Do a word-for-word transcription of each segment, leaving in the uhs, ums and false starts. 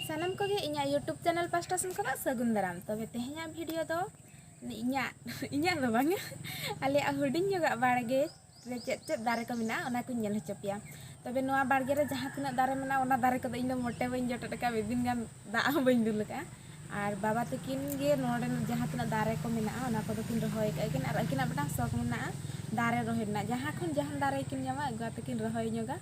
ᱥᱟᱱᱟᱢ ᱠᱚᱜᱮ ᱤᱧᱟᱹᱜ YouTube channel ᱯᱟᱥᱴᱟ ᱥᱮᱱ ᱠᱷᱚᱱᱟᱜ ᱥᱟᱹᱜᱩᱱ ᱫᱟᱨᱟᱢ᱾ ᱛᱚᱵᱮ ᱛᱮᱦᱮᱧᱟᱜ video ᱫᱚ ᱤᱧᱟᱹᱜ, ᱤᱧᱟᱹᱜ ᱫᱚ ᱵᱟᱝᱟ, ᱟᱞᱮᱭᱟᱜ ᱦᱩᱰᱤᱧ ᱧᱚᱜᱟᱜ ᱵᱟᱲᱜᱮ ᱨᱮ ᱪᱮᱫ ᱪᱮᱫ ᱫᱟᱨᱮ ᱠᱚ ᱢᱮᱱᱟᱜᱼᱟ, ᱚᱱᱟ ᱠᱚᱧ ᱧᱮᱞ ᱦᱚᱪᱚ ᱯᱮᱭᱟ᱾ ᱛᱚᱵᱮ ᱱᱚᱣᱟ ᱵᱟᱲᱜᱮ ᱨᱮ ᱡᱟᱦᱟᱸ ᱛᱤᱱᱟᱹᱜ ᱫᱟᱨᱮ ᱢᱮᱱᱟᱜᱼᱟ, ᱚᱱᱟ ᱫᱟᱨᱮ ᱠᱚᱫᱚ ᱤᱧ ᱫᱚ ᱢᱚᱴᱮ ᱵᱟᱹᱧ ᱡᱚᱴᱮᱫ ᱟᱠᱟᱫᱼᱟ, ᱢᱤᱫ ᱫᱤᱱ ᱜᱟᱱ ᱫᱟᱜ ᱦᱚᱸ ᱵᱟᱹᱧ ᱫᱩᱞ ᱟᱠᱟᱫᱼᱟ᱾ ᱟᱨ ᱵᱟᱵᱟ ᱛᱟᱹᱠᱤᱱ ᱜᱮ ᱱᱚᱰᱮ ᱡᱟᱦᱟᱸ ᱛᱤᱱᱟᱹᱜ ᱫᱟᱨᱮ ᱠᱚ ᱢᱮᱱᱟᱜᱼᱟ, ᱚᱱᱟ ᱠᱚᱫᱚ ᱠᱤᱱ ᱨᱚᱦᱚᱭ ᱟᱠᱟᱫ ᱠᱤᱱ᱾ ᱟᱨ ᱟᱹᱠᱤᱱᱟᱜ ᱢᱤᱫᱴᱟᱝ ᱥᱚᱠ ᱢᱮᱱᱟᱜᱼᱟ ᱫᱟᱨᱮ ᱨᱚᱦᱚᱭ ᱨᱮᱱᱟᱜ, ᱡᱟᱦᱟᱸ ᱠᱷᱚᱱ ᱡᱟᱦᱟᱸ ᱫᱟᱨᱮ ᱠᱤᱱ ᱧᱟᱢᱟ, ᱟᱹᱜᱩ ᱠᱟᱛᱮ ᱠᱤᱱ ᱨᱚᱦᱚᱭ ᱧᱚᱜᱟ᱾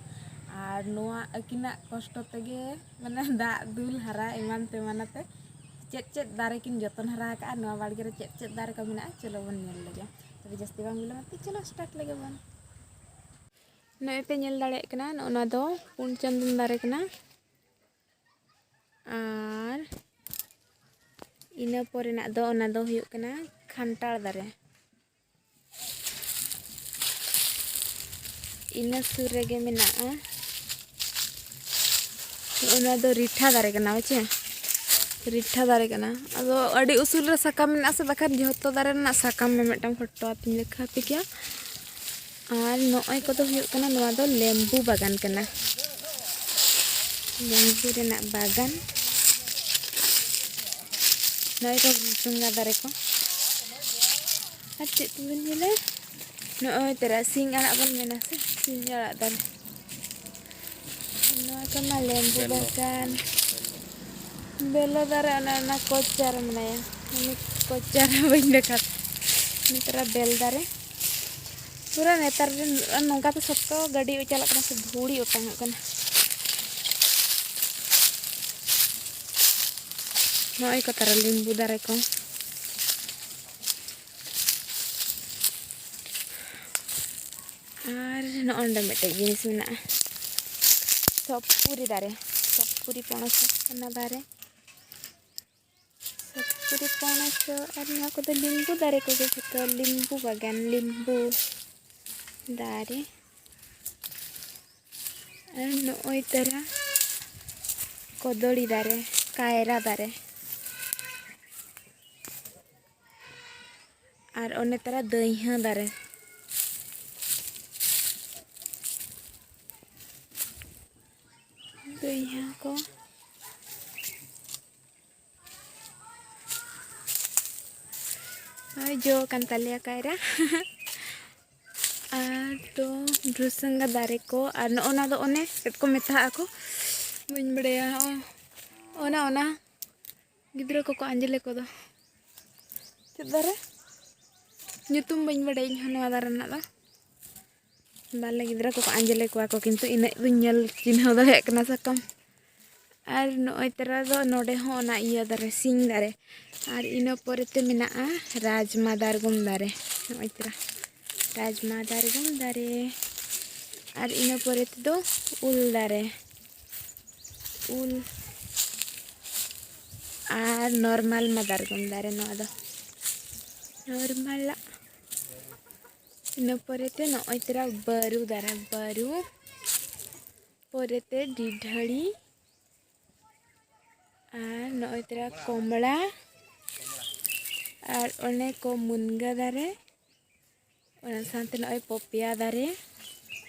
ᱟᱨ ᱱᱚᱣᱟ ᱟᱹᱠᱤᱱᱟᱜ ᱠᱚᱥᱴᱚ ᱛᱮᱜᱮ, ᱢᱟᱱᱮ, ᱫᱟᱜ ᱫᱩᱞ ᱦᱟᱨᱟ ᱮᱢᱟᱱ ᱛᱮᱢᱟᱱ ᱟᱛᱮ ᱪᱮᱫ ᱪᱮᱫ ᱫᱟᱨᱮ ᱠᱤᱱ ᱡᱚᱛᱚᱱ ᱦᱟᱨᱟ ᱟᱠᱟᱫᱼᱟ, ᱱᱚᱣᱟ ᱵᱟᱲᱜᱮ ᱨᱮ ᱪᱮᱫ ᱪᱮᱫ ᱫᱟᱨᱮ ᱠᱚ ᱢᱮᱱᱟᱜᱼᱟ, ᱪᱚᱞᱚ ᱵᱚᱱ ᱧᱮᱞ ᱞᱮᱜᱮ᱾ ᱛᱚᱵᱮ ᱡᱟᱹᱥᱛᱤ ᱵᱟᱝ ᱵᱤᱞᱚᱢ ᱟᱛᱮ ᱪᱚᱞᱚ start ᱞᱮᱜᱮ ᱵᱚᱱ᱾ ᱱᱚᱜᱼᱚᱭ ᱯᱮ ᱧᱮᱞ ᱫᱟᱲᱮᱭᱟᱜ ᱠᱟᱱᱟ, ᱱᱚᱜᱼᱚ ᱱᱚᱣᱟ ᱫᱚ ᱯᱩᱸᱰ ᱪᱚᱱᱫᱚᱱ ᱫᱟᱨᱮ ᱠᱟᱱᱟ᱾ ᱟᱨ ᱤᱱᱟᱹ ᱯᱚᱨᱮᱱᱟᱜ ᱫᱚ, ᱚᱱᱟ ᱫᱚ ᱦᱩᱭᱩᱜ ᱠᱟᱱᱟ ᱠᱷᱟᱱᱴᱟᱲ ᱫᱟᱨᱮ᱾ ᱤᱱᱟᱹ ᱥᱩᱨ ᱨᱮᱜᱮ ᱢᱮᱱᱟᱜᱼᱟ, ᱚᱱᱟ ᱫᱚ ᱨᱤᱴᱷᱟ ᱫᱟᱨᱮ ᱠᱟᱱᱟ, ᱵᱟᱪᱮ? ᱨᱤᱴᱷᱟ ᱫᱟᱨᱮ ᱠᱟᱱᱟ᱾ ᱟᱫᱚ ᱟᱹᱰᱤ ᱩᱥᱩᱞ ᱨᱮ ᱥᱟᱠᱟᱢ ᱢᱮᱱᱟᱜᱼᱟ ᱥᱮ, ᱵᱟᱠᱷᱟᱱ ᱡᱷᱚᱛᱚ ᱫᱟᱨᱮ ᱨᱮᱱᱟᱜ ᱥᱟᱠᱟᱢ ᱢᱮ ᱢᱤᱫᱴᱟᱝ ᱯᱷᱳᱴᱳ ᱟᱛᱮᱧ ᱫᱮᱠᱷᱟᱣ ᱟᱯᱮ ᱠᱮᱭᱟ᱾ ᱟᱨ ᱱᱚᱜᱼᱚᱭ ᱠᱚᱫᱚ ᱦᱩᱭᱩᱜ ᱠᱟᱱᱟ, ᱱᱚᱣᱟ ᱫᱚ ᱞᱮᱢᱵᱩ ᱵᱟᱜᱟᱱ ᱠᱟᱱᱟ, ᱞᱮᱢᱵᱩ ᱨᱮᱱᱟᱜ ᱵᱟᱜᱟᱱ᱾ ᱱᱚᱜᱼᱚᱭ ᱠᱚ ᱵᱷᱩᱥᱩᱝᱜᱟ ᱫᱟᱨᱮ ᱠᱚ᱾ ᱟᱨ ᱪᱮᱫ ᱠᱚᱵᱚᱱ ᱧᱮᱞᱟ, ᱱᱚᱜᱼᱚᱭ ᱛᱚᱨᱟ ᱥᱤᱧ ᱟᱲᱟᱜ ᱵᱚᱱ ᱢᱮᱱᱟ ᱥᱮ, ᱥᱤᱧ ᱟᱲᱟᱜ ᱫᱟᱨᱮ᱾ ᱱᱚᱣᱟ ᱠᱚᱢᱟ ᱞᱮᱢᱵᱩ ᱵᱮᱞᱚ᱾ ᱵᱟᱜᱟᱱ, ᱵᱮᱞᱚ ᱫᱟᱨᱮ, ᱚᱱᱮ ᱚᱱᱟ ᱠᱚᱪᱟ ᱨᱮ ᱢᱮᱱᱟᱭᱟ᱾ ᱩᱱᱤ ᱠᱚᱪᱟ ᱨᱮ ᱵᱟᱹᱧ ᱫᱮᱠᱷᱟᱣ, ᱩᱱᱤ ᱛᱚᱨᱟ ᱵᱮᱞ ᱫᱟᱨᱮ᱾ ᱯᱩᱨᱟᱹ ᱱᱮᱛᱟᱨ ᱫᱤᱱ ᱱᱚᱝᱠᱟ ᱛᱮ ᱥᱚᱠᱛᱚ ᱜᱟᱹᱰᱤ ᱪᱟᱞᱟᱜ ᱠᱟᱱᱟ ᱥᱮ, ᱫᱷᱩᱲᱤ ᱚᱴᱟᱝᱚᱜ ᱠᱟᱱᱟ᱾ ᱱᱚᱜᱼᱚᱭ ᱠᱚ ᱛᱟᱨᱟ ᱞᱮᱢᱵᱩ ᱫᱟᱨᱮ ᱠᱚ᱾ ᱟᱨ ᱱᱚᱜᱼᱚ ᱱᱚᱰᱮ ᱢᱤᱫᱴᱮᱡ ᱡᱤᱱᱤᱥ ᱢᱮᱱᱟᱜᱼᱟ, ᱥᱚᱯᱩᱨᱤ ᱫᱟᱨᱮ, ᱥᱚᱯᱩᱨᱤ ᱯᱚᱱᱚᱥ, ᱚᱱᱟ ᱫᱟᱨᱮ᱾ ᱥᱚᱯᱩᱨᱤ ᱯᱚᱱᱚᱥ ᱫᱚ, ᱟᱨ ᱱᱚᱣᱟ ᱠᱚᱫᱚ ᱞᱤᱢᱵᱩ ᱫᱟᱨᱮ ᱠᱚᱜᱮ ᱡᱷᱚᱛᱚ, ᱞᱤᱢᱵᱩ ᱵᱟᱜᱟᱱ, ᱞᱤᱢᱵᱩ ᱫᱟᱨᱮ᱾ ᱟᱨ ᱱᱚᱜᱼᱚᱭ ᱛᱟᱨᱟ ᱠᱚᱫᱚᱲᱤ ᱫᱟᱨᱮ, ᱠᱟᱭᱨᱟ ᱫᱟᱨᱮ᱾ ᱟᱨ ᱚᱱᱮ ᱛᱟᱨᱟ ᱫᱟᱹᱭᱦᱟᱹ ᱫᱟᱨᱮ, ᱫᱟᱹᱭᱦᱟᱹ ᱠᱚ᱾ ᱡᱚ ᱠᱟᱱ ᱛᱟᱞᱮᱭᱟ ᱠᱟᱭᱨᱟ᱾ ᱟᱨ ᱫᱚ ᱵᱷᱨᱩᱥᱟᱝᱜᱟ ᱫᱟᱨᱮ ᱠᱚ, ᱟᱨ ᱱᱚᱜᱼᱚ ᱱᱟ ᱫᱚ ᱚᱱᱮ ᱪᱮᱫ ᱠᱚ ᱢᱮᱛᱟᱜ ᱟᱠᱚ, ᱵᱟᱹᱧ ᱵᱟᱲᱟᱭᱟ᱾ ᱦᱚᱸ, ᱚᱱᱟ, ᱚᱱᱟ ᱜᱤᱫᱽᱨᱟᱹ ᱠᱚᱠᱚ ᱟᱸᱡᱽᱞᱮ ᱠᱚᱫᱚ᱾ ᱪᱮᱫ ᱫᱟᱨᱮ? ᱧᱩᱛᱩᱢ ᱵᱟᱹᱧ ᱵᱟᱲᱟᱭᱟ ᱤᱧ ᱦᱚᱸ ᱱᱚᱣᱟ ᱫᱟᱨᱮ ᱨᱮᱱᱟᱜ ᱫᱚ᱾ ᱵᱟᱞᱮ ᱜᱤᱫᱽᱨᱟᱹ ᱠᱚᱠᱚ ᱟᱸᱡᱽᱞᱮ ᱠᱚᱣᱟ ᱠᱚ, ᱠᱤᱱᱛᱩ ᱤᱱᱟᱹᱜ ᱫᱚᱧ ᱧᱮᱞ ᱪᱤᱱᱦᱟᱹᱣ ᱫᱟᱲᱮᱭᱟᱜ ᱠᱟᱱᱟ ᱥᱟᱠᱟᱢ᱾ ᱟᱨ ᱱᱚᱜᱼᱚᱭ ᱛᱚᱨᱟ ᱫᱚ ᱱᱚᱰᱮ ᱦᱚᱸ ᱚᱱᱟ ᱤᱭᱟᱹ ᱫᱟᱨᱮ, ᱥᱤᱧ ᱫᱟᱨᱮ᱾ ᱟᱨ ᱤᱱᱟᱹ ᱯᱚᱨᱮ ᱛᱮ ᱢᱮᱱᱟᱜᱼᱟ ᱨᱟᱡᱽᱢᱟ ᱫᱟᱨᱜᱚᱢ ᱫᱟᱨᱮ᱾ ᱱᱚᱜᱼᱚᱭ ᱛᱚᱨᱟ ᱨᱟᱡᱽᱢᱟ ᱫᱟᱨᱜᱚᱢ ᱫᱟᱨᱮ᱾ ᱟᱨ ᱤᱱᱟᱹ ᱯᱚᱨᱮ ᱛᱮᱫᱚ ᱩᱞ ᱫᱟᱨᱮ, ᱩᱞ᱾ ᱟᱨ ᱱᱚᱨᱢᱟᱞ ᱢᱟ ᱫᱟᱨᱜᱚᱢ ᱫᱟᱨᱮ ᱱᱚᱣᱟ ᱫᱚ, ᱱᱚᱨᱢᱟᱞᱟᱜ᱾ ᱤᱱᱟᱹ ᱯᱚᱨᱮ ᱛᱮ ᱱᱚᱜᱼᱚᱭ ᱛᱚᱨᱟ ᱵᱟᱹᱨᱩ ᱫᱟᱨᱮ, ᱵᱟᱹᱨᱩ᱾ ᱯᱚᱨᱮ ᱛᱮ ᱰᱤᱰᱷᱟᱹᱲᱤ᱾ ᱟᱨ ᱱᱚᱜᱼᱚᱭ ᱛᱚᱨᱟ ᱠᱚᱢᱲᱟ᱾ ᱟᱨ ᱚᱱᱮ ᱠᱚ ᱢᱩᱱᱜᱟᱹ ᱫᱟᱨᱮ᱾ ᱚᱱᱟ ᱥᱟᱶᱛᱮ ᱱᱚᱜᱼᱚᱭ ᱯᱚᱯᱤᱭᱟ ᱫᱟᱨᱮ᱾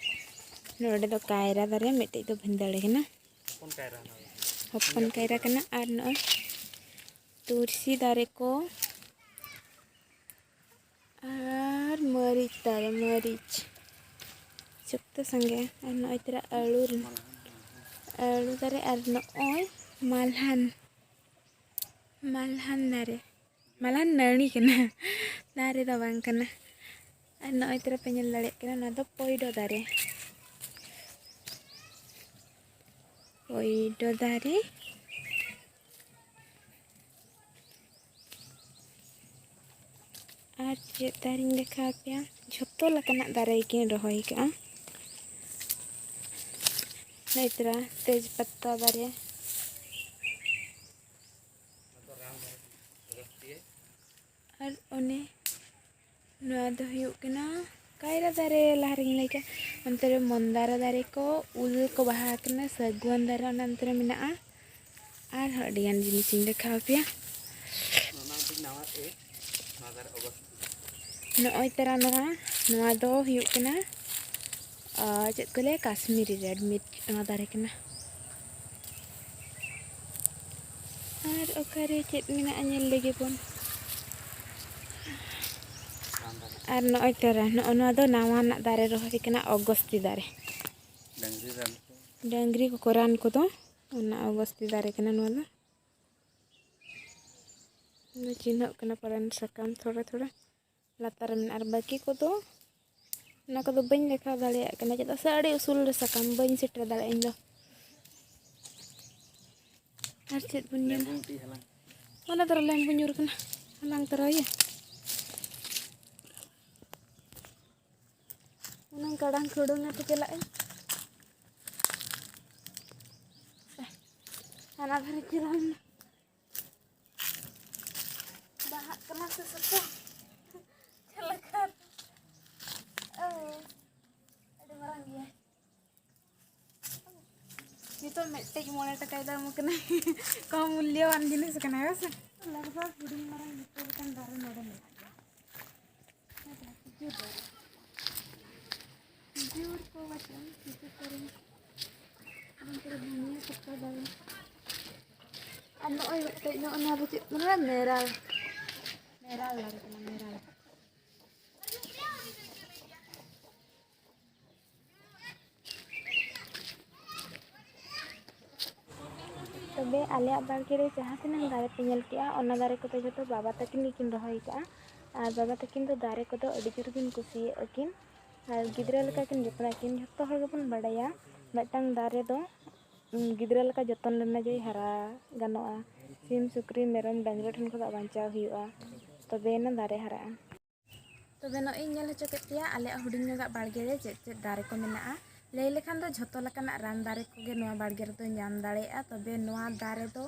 ᱱᱚᱰᱮ ᱫᱚ ᱠᱟᱭᱨᱟ ᱫᱟᱨᱮ, ᱢᱤᱫᱴᱮᱡ ᱫᱚ ᱵᱷᱤᱸᱫᱟᱹᱲ ᱠᱟᱱᱟ᱾ ᱦᱚᱯᱚᱱ ᱠᱟᱭᱨᱟ ᱚᱱᱟ ᱫᱚ᱾ ᱦᱚᱯᱚᱱ ᱠᱟᱭᱨᱟ ᱠᱟᱱᱟ᱾ ᱟᱨ ᱱᱚᱜᱼᱚᱭ ᱛᱩᱨᱥᱤ ᱫᱟᱨᱮ ᱠᱚ᱾ ᱟᱨ ᱢᱟᱹᱨᱤᱪ ᱫᱟᱨᱮ, ᱢᱟᱹᱨᱤᱪ᱾ ᱡᱚᱛᱚ ᱥᱟᱸᱜᱮ᱾ ᱟᱨ ᱱᱚᱜᱼᱚᱭ ᱛᱚᱨᱟ ᱟᱹᱞᱩ ᱨᱮᱱᱟᱜ, ᱟᱹᱞᱩ ᱫᱟᱨᱮ᱾ ᱟᱨ ᱱᱚᱜᱼᱚᱭ ᱢᱟᱞᱦᱟᱱ, ᱢᱟᱞᱦᱟᱱ ᱫᱟᱨᱮ, ᱢᱟᱞᱦᱟᱱ ᱱᱟᱹᱲᱤ ᱠᱟᱱᱟ᱾ ᱫᱟᱨᱮ ᱫᱚ ᱵᱟᱝ ᱠᱟᱱᱟ᱾ ᱟᱨ ᱱᱚᱜᱼᱚᱭ ᱛᱚᱨᱟ ᱯᱮ ᱧᱮᱞ ᱫᱟᱲᱮᱭᱟᱜ ᱠᱟᱱᱟ, ᱱᱚᱣᱟ ᱫᱚ ᱯᱚᱭᱰᱚ ᱫᱟᱨᱮ, ᱯᱚᱭᱰᱚ ᱫᱟᱨᱮ᱾ ᱟᱨ ᱪᱮᱫ ᱫᱟᱨᱮᱧ ᱫᱮᱠᱷᱟᱣ ᱟᱯᱮᱭᱟ? ᱡᱷᱚᱛᱚ ᱞᱮᱠᱟᱱᱟᱜ ᱫᱟᱨᱮ ᱜᱮᱠᱤᱱ ᱨᱚᱦᱚᱭ ᱠᱟᱜᱼᱟ᱾ ᱱᱚᱜᱼᱚᱭ ᱛᱚᱨᱟ ᱛᱮᱡᱽ ᱯᱟᱛᱟ ᱫᱟᱨᱮ᱾ ᱟᱨ ᱚᱱᱮ ᱱᱚᱣᱟ ᱫᱚ ᱦᱩᱭᱩᱜ ᱠᱟᱱᱟ ᱠᱟᱭᱨᱟ ᱫᱟᱨᱮ, ᱞᱟᱦᱟ ᱨᱮᱜᱮᱧ ᱞᱟᱹᱭ ᱠᱮᱫᱟ᱾ ᱚᱱᱛᱮ ᱨᱮ ᱢᱚᱱᱫᱟᱨᱟ ᱫᱟᱨᱮ ᱠᱚ, ᱩᱞ ᱠᱚ ᱵᱟᱦᱟ ᱟᱠᱟᱱᱟ, ᱥᱟᱹᱜᱩᱣᱟᱹᱱ ᱫᱟᱨᱮ ᱚᱱᱟ ᱚᱱᱛᱮ ᱨᱮ ᱢᱮᱱᱟᱜᱼᱟ᱾ ᱟᱨᱦᱚᱸ ᱟᱹᱰᱤᱜᱟᱱ ᱡᱤᱱᱤᱥᱤᱧ ᱫᱮᱠᱷᱟᱣ ᱟᱯᱮᱭᱟ᱾ ᱱᱚᱜᱼᱚᱭ ᱛᱟᱨᱟ ᱱᱚᱣᱟ, ᱱᱚᱣᱟ ᱫᱚ ᱦᱩᱭᱩᱜ ᱠᱟᱱᱟ, ᱟᱨ ᱪᱮᱫ ᱠᱚ ᱞᱟᱹᱭᱟ, ᱠᱟᱥᱢᱤᱨᱤ ᱨᱮᱰ ᱢᱤᱨᱪ, ᱱᱚᱣᱟ ᱫᱟᱨᱮ ᱠᱟᱱᱟ᱾ ᱟᱨ ᱚᱠᱟᱨᱮ ᱪᱮᱫ ᱢᱮᱱᱟᱜᱼᱟ, ᱧᱮᱞ ᱞᱮᱜᱮ ᱵᱚᱱ᱾ ᱟᱨ ᱱᱚᱜᱼᱚᱭ ᱛᱚᱨᱟ, ᱱᱚᱜᱼᱚ ᱱᱚᱣᱟ ᱫᱚ ᱱᱟᱣᱟᱱᱟᱜ ᱫᱟᱨᱮ ᱨᱚᱦᱚᱭ ᱠᱟᱱᱟ, ᱚᱜᱚᱥᱛᱤ ᱫᱟᱨᱮ᱾ ᱰᱟᱹᱝᱨᱤ ᱨᱟᱱ ᱠᱚ᱾ ᱰᱟᱹᱝᱨᱤ ᱠᱚᱠᱚ ᱨᱟᱱ ᱠᱚᱫᱚ, ᱚᱱᱟ ᱚᱜᱚᱥᱛᱤ ᱫᱟᱨᱮ ᱠᱟᱱᱟ ᱱᱚᱣᱟ ᱫᱚ᱾ ᱚᱱᱟ ᱪᱤᱱᱦᱟᱹᱜ ᱠᱟᱱᱟ ᱯᱟᱞᱮᱱ ᱥᱟᱠᱟᱢ ᱛᱷᱚᱲᱟ ᱛᱷᱚᱲᱟ ᱞᱟᱛᱟᱨ ᱨᱮ ᱢᱮᱱᱟᱜᱼᱟ᱾ ᱟᱨ ᱵᱟᱹᱠᱤ ᱠᱚᱫᱚ, ᱚᱱᱟ ᱠᱚᱫᱚ ᱵᱟᱹᱧ ᱫᱮᱠᱷᱟᱣ ᱫᱟᱲᱮᱭᱟᱜ ᱠᱟᱱᱟ, ᱪᱮᱫᱟᱜ ᱥᱮ ᱟᱹᱰᱤ ᱩᱥᱩᱞ ᱨᱮ ᱥᱟᱠᱟᱢ, ᱵᱟᱹᱧ ᱥᱮᱴᱮᱨ ᱫᱟᱲᱮᱭᱟᱜᱼᱟ ᱤᱧ ᱫᱚ᱾ ᱟᱨ ᱪᱮᱫ ᱵᱚᱱ ᱧᱮᱞᱟ? ᱞᱮᱵᱩ ᱢᱤᱫᱴᱤᱡ ᱦᱟᱞᱟᱝ᱾ ᱚᱱᱟ ᱫᱚ ᱞᱮᱢᱵᱩ ᱧᱩᱨ ᱠᱟᱱᱟ, ᱦᱟᱞᱟᱝ ᱛᱚᱨᱟᱭᱟ᱾ ᱚᱱᱟ ᱠᱟᱰᱟᱝ ᱠᱷᱩᱲᱩᱝ ᱟᱛᱮ ᱪᱟᱞᱟᱜ ᱟᱹᱧ᱾ ᱦᱟᱱᱟ ᱫᱷᱟᱨᱮ ᱪᱟᱞᱟᱣ ᱮᱱᱟ᱾ ᱵᱟᱦᱟᱜ ᱠᱟᱱᱟ ᱥᱮ ᱥᱟᱠᱟᱢ? ᱪᱮᱫ ᱞᱮᱠᱟ? ᱳ, ᱟᱹᱰᱤ ᱢᱟᱨᱟᱝ ᱜᱮᱭᱟ᱾ ᱱᱤᱛᱚᱜ ᱢᱤᱫᱴᱮᱡ ᱢᱚᱬᱮ ᱴᱟᱠᱟᱭ ᱫᱟᱢ ᱠᱟᱱᱟ᱾ ᱠᱚᱢ ᱢᱩᱞᱞᱚᱣᱟᱱ ᱡᱤᱱᱤᱥ ᱠᱟᱱᱟ, ᱦᱮᱸ ᱥᱮ? ᱞᱟᱜᱽ ᱵᱷᱟᱜᱽ ᱦᱩᱰᱤᱧ ᱢᱟᱨᱟᱝ ᱡᱚᱛᱚ ᱞᱮᱠᱟᱱ ᱫᱟᱨᱮ ᱱᱚᱰᱮ ᱢᱮᱱᱟᱜ ᱜᱮᱭᱟ᱾ ᱠᱷᱤᱡᱩᱨ ᱫᱟᱨᱮ᱾ ᱠᱷᱤᱡᱩᱨ ᱠᱚ ᱵᱟᱪᱩᱜᱼᱟ, ᱠᱷᱤᱡᱩᱨ ᱫᱟᱨᱮ᱾ ᱱᱚᱱᱛᱮ ᱨᱮ ᱫᱷᱩᱱᱤᱭᱟᱹ ᱯᱟᱛᱟ ᱫᱟᱨᱮ᱾ ᱟᱨ ᱱᱚᱜᱼᱚᱭ ᱢᱤᱫᱴᱮᱡ, ᱱᱚᱜᱼᱚ ᱱᱚᱣᱟ ᱫᱚ ᱪᱮᱫ ᱠᱟᱱᱟ? ᱢᱮᱨᱟᱞ᱾ ᱢᱮᱨᱟᱞ ᱫᱟᱨᱮ ᱠᱟᱱᱟ, ᱢᱮᱨᱟᱞ᱾ ᱛᱚᱵᱮ ᱟᱞᱮᱭᱟᱜ ᱵᱟᱲᱜᱮ ᱨᱮ ᱡᱟᱦᱟᱸ ᱛᱤᱱᱟᱹᱜ ᱫᱟᱨᱮ ᱯᱮ ᱧᱮᱞ ᱠᱮᱜᱼᱟ, ᱚᱱᱟ ᱫᱟᱨᱮ ᱠᱚᱫᱚ ᱡᱚᱛᱚ ᱵᱟᱵᱟ ᱛᱟᱹᱠᱤᱱ ᱜᱮᱠᱤᱱ ᱨᱚᱦᱚᱭ ᱠᱟᱜᱼᱟ᱾ ᱟᱨ ᱵᱟᱵᱟ ᱛᱟᱹᱠᱤᱱ ᱫᱚ ᱫᱟᱨᱮ ᱠᱚᱫᱚ ᱟᱹᱰᱤ ᱡᱳᱨ ᱠᱤᱱ ᱠᱩᱥᱤᱭᱟᱜᱼᱟ ᱠᱤᱱ, ᱟᱨ ᱜᱤᱫᱽᱨᱟᱹ ᱞᱮᱠᱟ ᱠᱤᱱ ᱡᱚᱛᱱᱚᱭᱟ ᱠᱤᱱ᱾ ᱡᱚᱛᱚ ᱦᱚᱲ ᱜᱮᱵᱚᱱ ᱵᱟᱰᱟᱭᱟ, ᱢᱤᱫᱴᱟᱝ ᱫᱟᱨᱮ ᱫᱚ, ᱩᱸ, ᱜᱤᱫᱽᱨᱟᱹ ᱞᱮᱠᱟ ᱡᱚᱛᱚᱱ ᱞᱮᱱᱟ ᱡᱮ ᱦᱟᱨᱟ ᱜᱟᱱᱚᱜᱼᱟ᱾ ᱥᱤᱢ, ᱥᱩᱠᱨᱤ, ᱢᱮᱨᱚᱢ, ᱰᱟᱝᱨᱤ ᱴᱷᱮᱱ ᱠᱷᱚᱱᱟᱜ ᱵᱟᱧᱪᱟᱣ ᱦᱩᱭᱩᱜᱼᱟ, ᱛᱚᱵᱮᱭᱮᱱᱟ ᱫᱟᱨᱮ ᱦᱟᱨᱟᱜᱼᱟ᱾ ᱛᱚᱵᱮ ᱱᱚᱜᱼᱚᱭ ᱤᱧ ᱧᱮᱞ ᱦᱚᱪᱚ ᱠᱮᱫ ᱯᱮᱭᱟ ᱟᱞᱮᱭᱟᱜ ᱦᱩᱰᱤᱧ ᱧᱚᱜᱟᱜ ᱵᱟᱲᱜᱮ ᱨᱮ ᱪᱮᱫ ᱪᱮᱫ ᱫᱟᱨᱮ ᱠᱚ ᱢᱮᱱᱟᱜᱼᱟ᱾ ᱞᱟᱹᱭ ᱞᱮᱠᱷᱟᱱ ᱫᱚ ᱡᱷᱚᱛᱚ ᱞᱮᱠᱟᱱᱟᱜ ᱨᱟᱱ ᱫᱟᱨᱮ ᱠᱚᱜᱮ ᱱᱚᱣᱟ ᱵᱟᱲᱜᱮ ᱨᱮᱫᱚ ᱧᱟᱢ ᱫᱟᱲᱮᱭᱟᱜᱼᱟ᱾ ᱛᱚᱵᱮ ᱱᱚᱣᱟ ᱫᱟᱨᱮ ᱫᱚ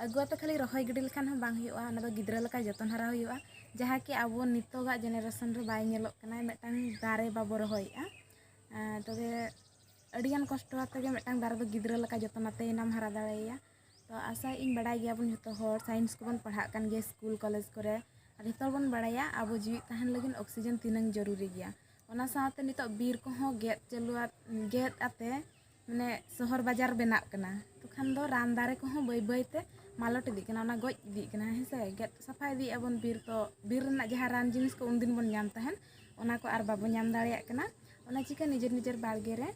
ᱟᱹᱜᱩ ᱟᱛᱮ ᱠᱷᱟᱹᱞᱤ ᱨᱚᱦᱚᱭ ᱜᱤᱰᱤ ᱞᱮᱠᱷᱟᱱ ᱦᱚᱸ ᱵᱟᱝ ᱦᱩᱭᱩᱜᱼᱟ, ᱚᱱᱟ ᱫᱚ ᱜᱤᱫᱽᱨᱟᱹ ᱞᱮᱠᱟ ᱡᱚᱛᱚᱱ ᱦᱟᱨᱟ ᱦᱩᱭᱩᱜᱼᱟ, ᱡᱟᱦᱟᱸ ᱠᱤ ᱟᱵᱚ ᱱᱤᱛᱚᱜᱟᱜ ᱡᱮᱱᱟᱨᱮᱥᱚᱱ ᱨᱮ ᱵᱟᱭ ᱧᱮᱞᱚᱜ ᱠᱟᱱᱟ, ᱢᱤᱫᱴᱟᱝ ᱫᱟᱨᱮ ᱵᱟᱵᱚ ᱨᱚᱦᱚᱭᱮᱜᱼᱟ᱾ ᱟᱨ ᱛᱚᱵᱮ ᱟᱹᱰᱤᱜᱟᱱ ᱠᱚᱥᱴᱚ ᱟᱛᱮ ᱜᱮ ᱢᱤᱫᱴᱟᱝ ᱫᱟᱨᱮ ᱫᱚ ᱜᱤᱫᱽᱨᱟᱹ ᱞᱮᱠᱟ ᱡᱚᱛᱚᱱ ᱟᱛᱮ ᱮᱱᱟᱢ ᱦᱟᱨᱟ ᱫᱟᱲᱮᱭᱟᱭᱟ᱾ ᱛᱚ ᱟᱥᱟᱭᱟᱹᱧ, ᱵᱟᱰᱟᱭ ᱜᱮᱭᱟᱵᱚᱱ ᱡᱷᱚᱛᱚ ᱦᱚᱲ, ᱥᱟᱭᱮᱱᱥ ᱠᱚᱵᱚᱱ ᱯᱟᱲᱦᱟᱜ ᱠᱟᱱ ᱜᱮᱭᱟ ᱥᱠᱩᱞ ᱠᱚᱞᱮᱡᱽ ᱠᱚᱨᱮ, ᱟᱨ ᱡᱷᱚᱛᱚ ᱦᱚᱲ ᱵᱚᱱ ᱵᱟᱲᱟᱭᱟ ᱟᱵᱚ ᱡᱤᱣᱤᱫ ᱛᱟᱦᱮᱱ ᱞᱟᱹᱜᱤᱫ ᱚᱠᱥᱤᱡᱮᱱ ᱛᱤᱱᱟᱹᱝ ᱡᱚᱨᱩᱨᱤ ᱜᱮᱭᱟ᱾ ᱚᱱᱟ ᱥᱟᱶᱛᱮ ᱱᱤᱛᱚᱜ ᱵᱤᱨ ᱠᱚᱦᱚᱸ ᱜᱮᱫ ᱪᱟᱹᱞᱩ ᱟᱛ-, ᱜᱮᱫ ᱟᱛᱮ ᱢᱟᱱᱮ ᱥᱚᱦᱚᱨ ᱵᱟᱡᱟᱨ ᱵᱮᱱᱟᱜ ᱠᱟᱱᱟ, ᱛᱚᱠᱷᱟᱱ ᱫᱚ ᱨᱟᱱ ᱫᱟᱨᱮ ᱠᱚᱦᱚᱸ ᱵᱟᱹᱭ ᱵᱟᱹᱭ ᱛᱮ ᱢᱟᱞᱚᱴ ᱤᱫᱤᱜ ᱠᱟᱱᱟ, ᱚᱱᱟ ᱜᱚᱡ ᱤᱫᱤᱜ ᱠᱟᱱᱟ, ᱦᱮᱸ ᱥᱮ? ᱜᱮᱫ ᱥᱟᱯᱷᱟ ᱤᱫᱤᱭᱮᱫᱼᱟ ᱵᱚᱱ ᱵᱤᱨ, ᱛᱚ ᱵᱤᱨ ᱨᱮᱱᱟᱜ ᱡᱟᱦᱟᱸ ᱨᱟᱱ ᱡᱤᱱᱤᱥ ᱠᱚ ᱩᱱᱫᱤᱱ ᱵᱚᱱ ᱧᱟᱢ ᱛᱟᱦᱮᱸᱱ, ᱚᱱᱟ ᱠᱚ ᱟᱨ ᱵᱟᱵᱚ ᱧᱟᱢ ᱫᱟᱲᱮᱭᱟᱜ ᱠᱟᱱᱟ᱾ ᱚᱱᱟ ᱪᱤᱠᱟᱹ ᱱᱤᱡᱮᱨ ᱱᱤᱡᱮᱨ ᱵᱟᱲᱜᱮ ᱨᱮ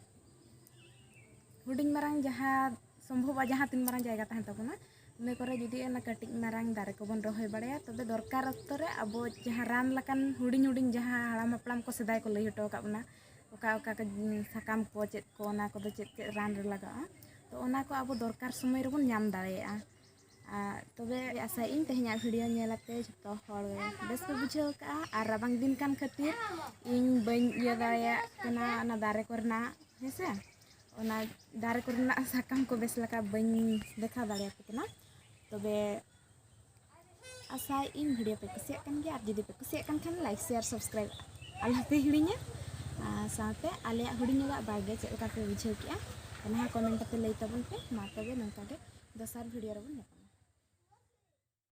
ᱦᱩᱰᱤᱧ ᱢᱟᱨᱟᱝ ᱡᱟᱦᱟᱸ ᱥᱚᱢᱵᱷᱚᱵᱚᱜᱼᱟ, ᱡᱟᱦᱟᱸ ᱛᱤᱱ ᱢᱟᱨᱟᱝ ᱡᱟᱭᱜᱟ ᱛᱟᱦᱮᱱ ᱛᱟᱵᱚᱱᱟ, ᱤᱱᱟᱹ ᱠᱚᱨᱮ ᱡᱩᱫᱤ ᱚᱱᱟ ᱠᱟᱹᱴᱤᱡ ᱢᱟᱨᱟᱝ ᱫᱟᱨᱮ ᱠᱚᱵᱚᱱ ᱨᱚᱦᱚᱭ ᱵᱟᱲᱟᱭᱟ, ᱛᱚᱵᱮ ᱫᱚᱨᱠᱟᱨ ᱚᱠᱛᱚ ᱨᱮ ᱟᱵᱚ ᱡᱟᱦᱟᱸ ᱨᱟᱱ ᱞᱮᱠᱟᱱ ᱦᱩᱰᱤᱧ ᱦᱩᱰᱤᱧ ᱡᱟᱦᱟᱸ ᱦᱟᱲᱟᱢ ᱦᱟᱯᱲᱟᱢ ᱠᱚ ᱥᱮᱫᱟᱭ ᱠᱚ ᱞᱟᱹᱭ ᱦᱚᱴᱚ ᱟᱠᱟᱫ ᱵᱚᱱᱟ, ᱚᱠᱟ ᱚᱠᱟ ᱠᱚ, ᱩᱸ, ᱥᱟᱠᱟᱢ ᱠᱚ ᱪᱮᱫ ᱠᱚ, ᱚᱱᱟ ᱠᱚᱫᱚ ᱪᱮᱫ ᱪᱮᱫ ᱨᱟᱱ ᱨᱮ ᱞᱟᱜᱟᱜᱼᱟ, ᱛᱚ ᱚᱱᱟ ᱠᱚ ᱟᱵᱚ ᱫᱚᱨᱠᱟᱨ ᱥᱚᱢᱚᱭ ᱨᱮᱵᱚᱱ ᱧᱟᱢ ᱫᱟᱲᱮᱭᱟᱜᱼᱟ᱾ ᱟᱨ ᱛᱚᱵᱮ ᱟᱥᱟᱭᱮᱫ ᱟᱹᱧ ᱛᱮᱦᱮᱧᱟᱜ ᱵᱷᱤᱰᱤᱭᱳ ᱧᱮᱞ ᱟᱛᱮ ᱡᱚᱛᱚ ᱦᱚᱲ ᱵᱮᱥ ᱯᱮ ᱵᱩᱡᱷᱟᱹᱣ ᱠᱟᱜᱼᱟ᱾ ᱟᱨ ᱨᱟᱵᱟᱝ ᱫᱤᱱ ᱠᱟᱱ ᱠᱷᱟᱹᱛᱤᱨ ᱤᱧ ᱵᱟᱹᱧ ᱤᱭᱟᱹ ᱫᱟᱲᱮᱭᱟᱜ ᱠᱟᱱᱟ ᱚᱱᱟ ᱫᱟᱨᱮ ᱠᱚᱨᱮᱱᱟᱜ, ᱦᱮᱸ ᱥᱮ, ᱚᱱᱟ ᱫᱟᱨᱮ ᱠᱚᱨᱮᱱᱟᱜ ᱥᱟᱠᱟᱢ ᱠᱚ ᱵᱮᱥ ᱞᱮᱠᱟ ᱵᱟᱹᱧ ᱫᱮᱠᱷᱟᱣ ᱫᱟᱲᱮᱭᱟᱯᱮ ᱠᱟᱱᱟ᱾ ᱛᱚᱵᱮ ᱟᱥᱟᱭᱮᱫ ᱟᱹᱧ ᱵᱷᱤᱰᱤᱭᱳ ᱯᱮ ᱠᱩᱥᱤᱭᱟᱜ ᱠᱟᱱ ᱜᱮᱭᱟ, ᱟᱨ ᱡᱩᱫᱤ ᱯᱮ ᱠᱩᱥᱤᱭᱟᱜ ᱠᱟᱱ ᱠᱷᱟᱱ ᱞᱟᱭᱤᱠ, ᱥᱮᱭᱟᱨ, ᱥᱟᱵᱥᱠᱨᱟᱭᱤᱵ ᱟᱞᱚᱯᱮ ᱦᱤᱲᱤᱧᱟ᱾ ᱟᱨ ᱥᱟᱶᱛᱮ ᱟᱞᱮᱭᱟᱜ ᱦᱩᱰᱤᱧ ᱧᱚᱜᱟᱜ ᱵᱟᱲᱜᱮ ᱪᱮᱫ ᱞᱮᱠᱟ ᱯᱮ ᱵᱩᱡᱷᱟᱹᱣ ᱠᱮᱜᱼᱟ, ᱚᱱᱟ ᱦᱚᱸ ᱠᱚᱢᱮᱱᱴ ᱠᱟᱛᱮ ᱞᱟᱹᱭ ᱛᱟᱵᱚᱱ ᱯᱮ᱾ ᱢᱟ ᱛᱚᱵᱮ ᱱᱚᱝᱠᱟ ᱜᱮ ᱫᱚᱥᱟᱨ ᱵᱷᱤᱰᱤᱭᱳ ᱨᱮᱵᱚᱱ ᱧᱟᱯᱟᱢᱟ᱾